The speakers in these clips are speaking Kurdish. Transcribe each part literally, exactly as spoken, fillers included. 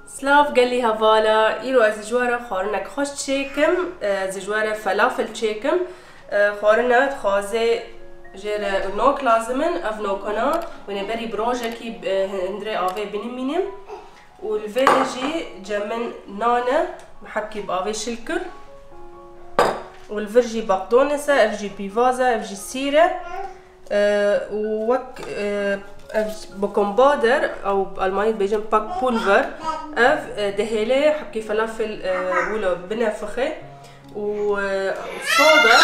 Silav gelî hevala, îro ez ji we re xwarinek xweş çêkim, ez ji we re felafel çêkim. Xwarine dixwaze jê re nok lazim in, ev nokana hûn ê berî bi rojekî, e, hundirê avê binimînin. Û li vê de jî cem min nan e, min hebkî bi avê şil kir. Û li vir jî baqdonis e, ev jî pîvaz e, ev jî sîr e. E, û wek, e, ev bokombader, ew almanî dibêjin Backpulver, ev, e, dihêle hebkî felafel, e, wilo binefixê. Û, e, soda,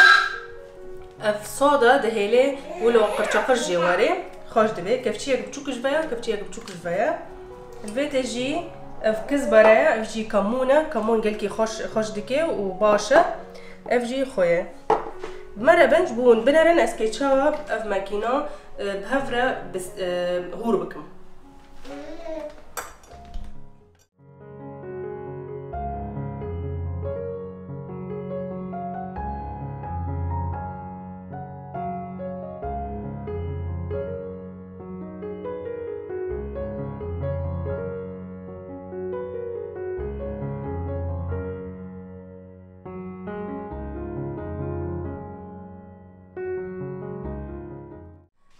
ev soda dihêle wilo qirçaqirç jê werê. Xweş dibe. Kevçiyek biçûk ji ve ye, kevçiyek biçûk ji ve ye. Li vê tê jî ev kizbere ye, ev jî kemûn e. Kemûn gelkî xweş, xweş dike û baş e. Ev jî xwe ye. Bi me re bin, ji bo hûn binerin, ez kê çawa ev makîna, e, bi hev re bis-, e, hûr bikim.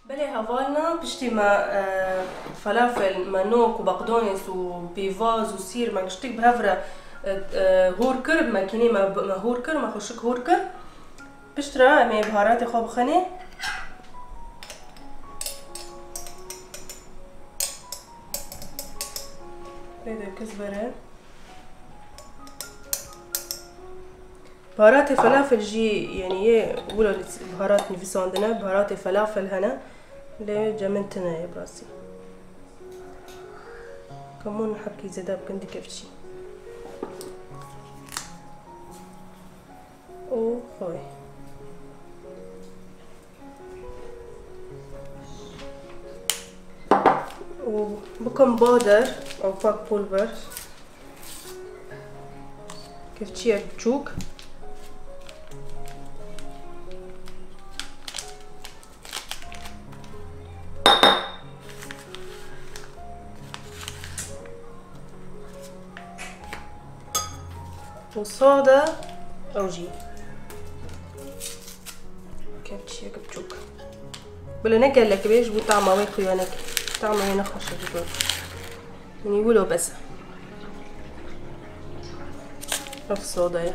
Belê hevalna, piştî me, e, felafel, me nok û baqdonês û pîvaz û sîr me giştik bi hev re, e, e, hûr kir, bi mekînê me, me hûr kir, me xweşik hûr kir. Piştre em ê biharatê xwe bixinê. Pê de kizbere. Baharatê felafel jî, yanî yê wilo li biharat nivîsandine, baharatê felafel hene. Lê cem min tune ye bi rastî. Kemûn hebkî zêde bikin dikevçî. Û xwe. Û bikim bader, ew pak pulver. Kevçiyek biçûk. Û soda, ew jî kevçiyek biçûk. Bila ne gelek bê, ji bo tama wê xuya neke. Tama wê nexweş e ji bo. Yanî wilo bes e. Ev soda ye.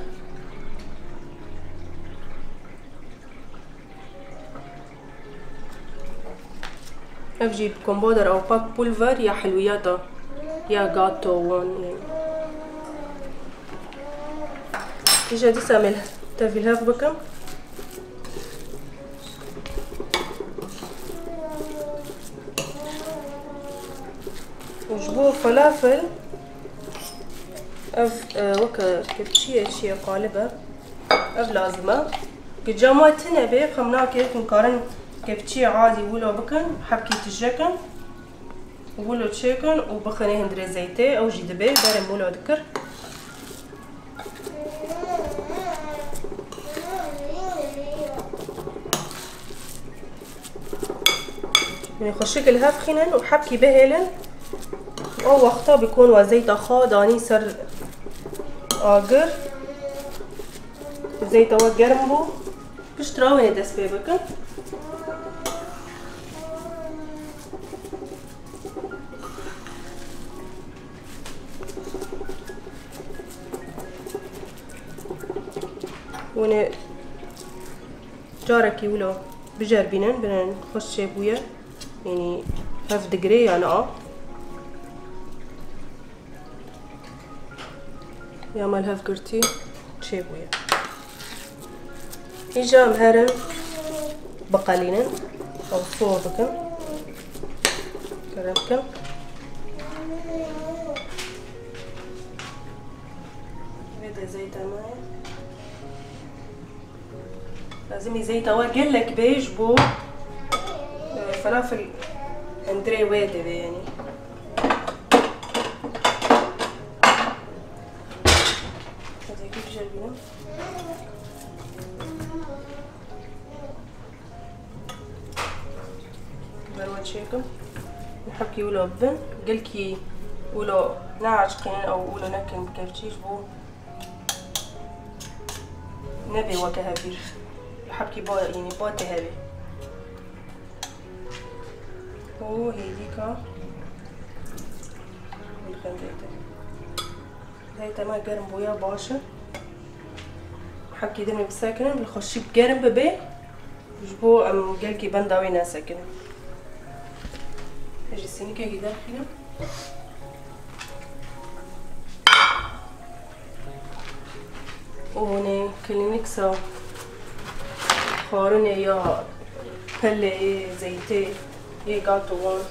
Ev jî komboder ew pak pulver ya helwiyata, ya gato wan, yanî. Îja dîsa em ê tevî li hev bikim. Û ji bo falafel ev, e, weke kepçiyê çi ye, qalib e. Ev lazim e. Gica ma tune bê, xem nake, hûn karin kepçiyê adî wilo bikin, hebkî tije kin, wilo çêkin û bixinê hundirê zeytê, ew jî dibê, berê wilo dikir. Yanî xweşik li hev xînin û hebkî bihêlin. Ew wexta bi kon we zeyta xwe danî ser agir. Zeyta we germ bû. Piştre wê dest pê bikin. Hûn ê carekî wilo biceribînin, binin xweş çêbûye. Yanî hev digirê yan a. Ya me li hev girtî çêbûye. Îja em herin biqelînin. Ew sor bikin. Kerem bikin. Vê de zeyta me. Lazimî zeyta we gelek bê ji bo, e, falafel hundirê wê divê, yanî. Ez ê biceribînim. Ber we çêkim. Hebkî wilo bibin. Gelkî Wilo neaciqînin ew wilo nekin bi kevçî ji bo nebê weke hevîr. Hebkî ba, yanî ba tê hevê. Û hêdîka wî xindê te. Zeyta me germ bûya baş e. Hebkî din bisekinin, bi xweşik germ bibe. Ji bo em gelkî benda wê nesekinin. Ji sînikekî derxînim. Û hûn ê Kleenex-a xwarinê ya pelê yê zeytê yê gato wan.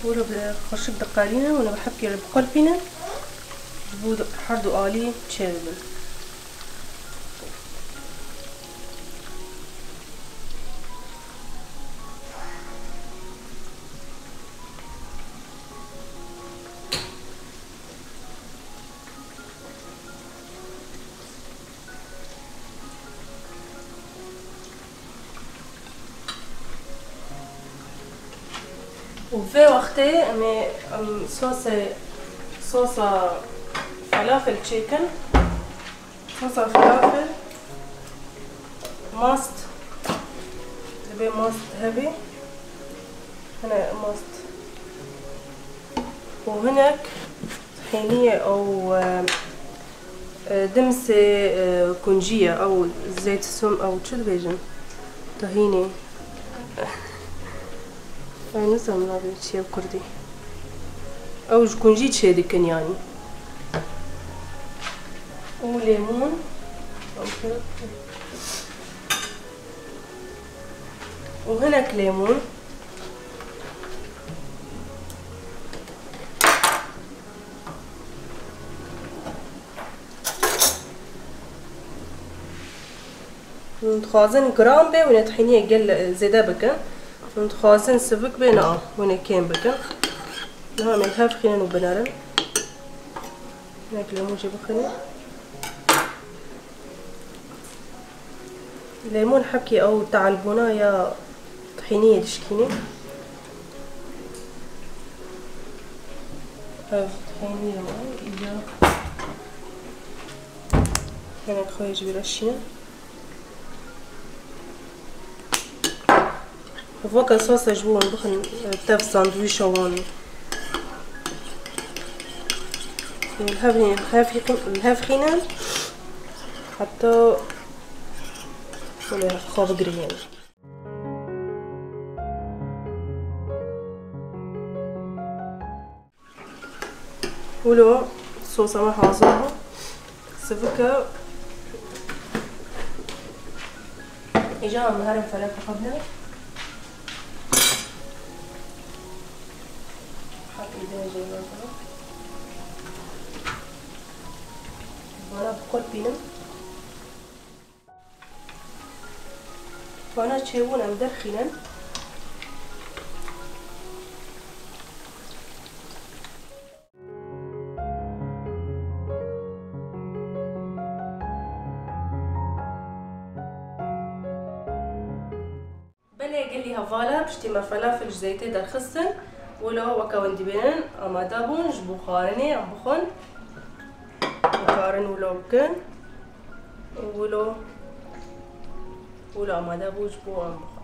Wilo bi xweşik diqelîne, wilo bi hebkê re biqulpîne, ji bo her du alî çêbibin. Û vê wextê em ê, em, sosê, sosa falafel çêkin. Sosa falafel, mast, divê mast hebê. Hene mast. Û hinek hêniyê ew, e, e, dimsê, e, kuncî ye, ew zeyt sum, ew çi dibêjin? Tahînê. Ez nizanim navê çi ye bi kurdî. Ew ji kuncî çê dikin yanî. Û lêmûn. Û hinek lêmûn. Hûn dixwazin giran be, hûn ê tahîniyê gel zêde bikin. Hûn dixwazin sivik be, na, hûn ê kêm bikin. Niha em ê hev xînin û binerin. Hinek lêmûn jî bixînin. Lêmûn hebkê ew teelbûna ya tahîniyê dişkînê. Ev tahînî ye, îca hinek xwe ji bîr re şînin. Weke sosa ji bo wan bixin, e, tev sandwîşa wan. Li hev, hev, li hev xînin heta wele xwe bigirînin. Wilo sosa me hazir bû. Sivike. Îca em herin felek bixebine. Hak îde jê bixebine. Bana biqulpînim. Vana çêbûn em derxînin. Belê gelî hevala, piştî me felafel ji zeytê derxistin, wilo weke hûn dibînin amade bûn ji bo xwarinê em bixwin. Em karin wilo bikin. Wilo, wilo amade bû ji bo em bixwin.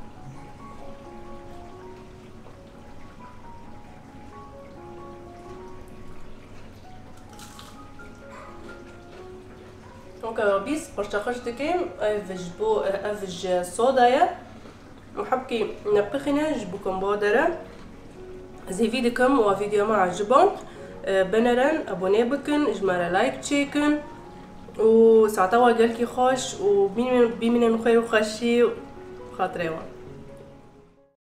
Weke bîst qurçequrç dikim, ev ji bo, ev ji soda ye. Û hebkî nepixîne ji bo ku bo dere. Ez hêvî dikim wa vîdyoya me eciban. E, binerin, abone bikin, ji me re like çêkin. Û saeta we gelkî xweş û bînin, bîmînin xwêr û xweşî û xatirê wan.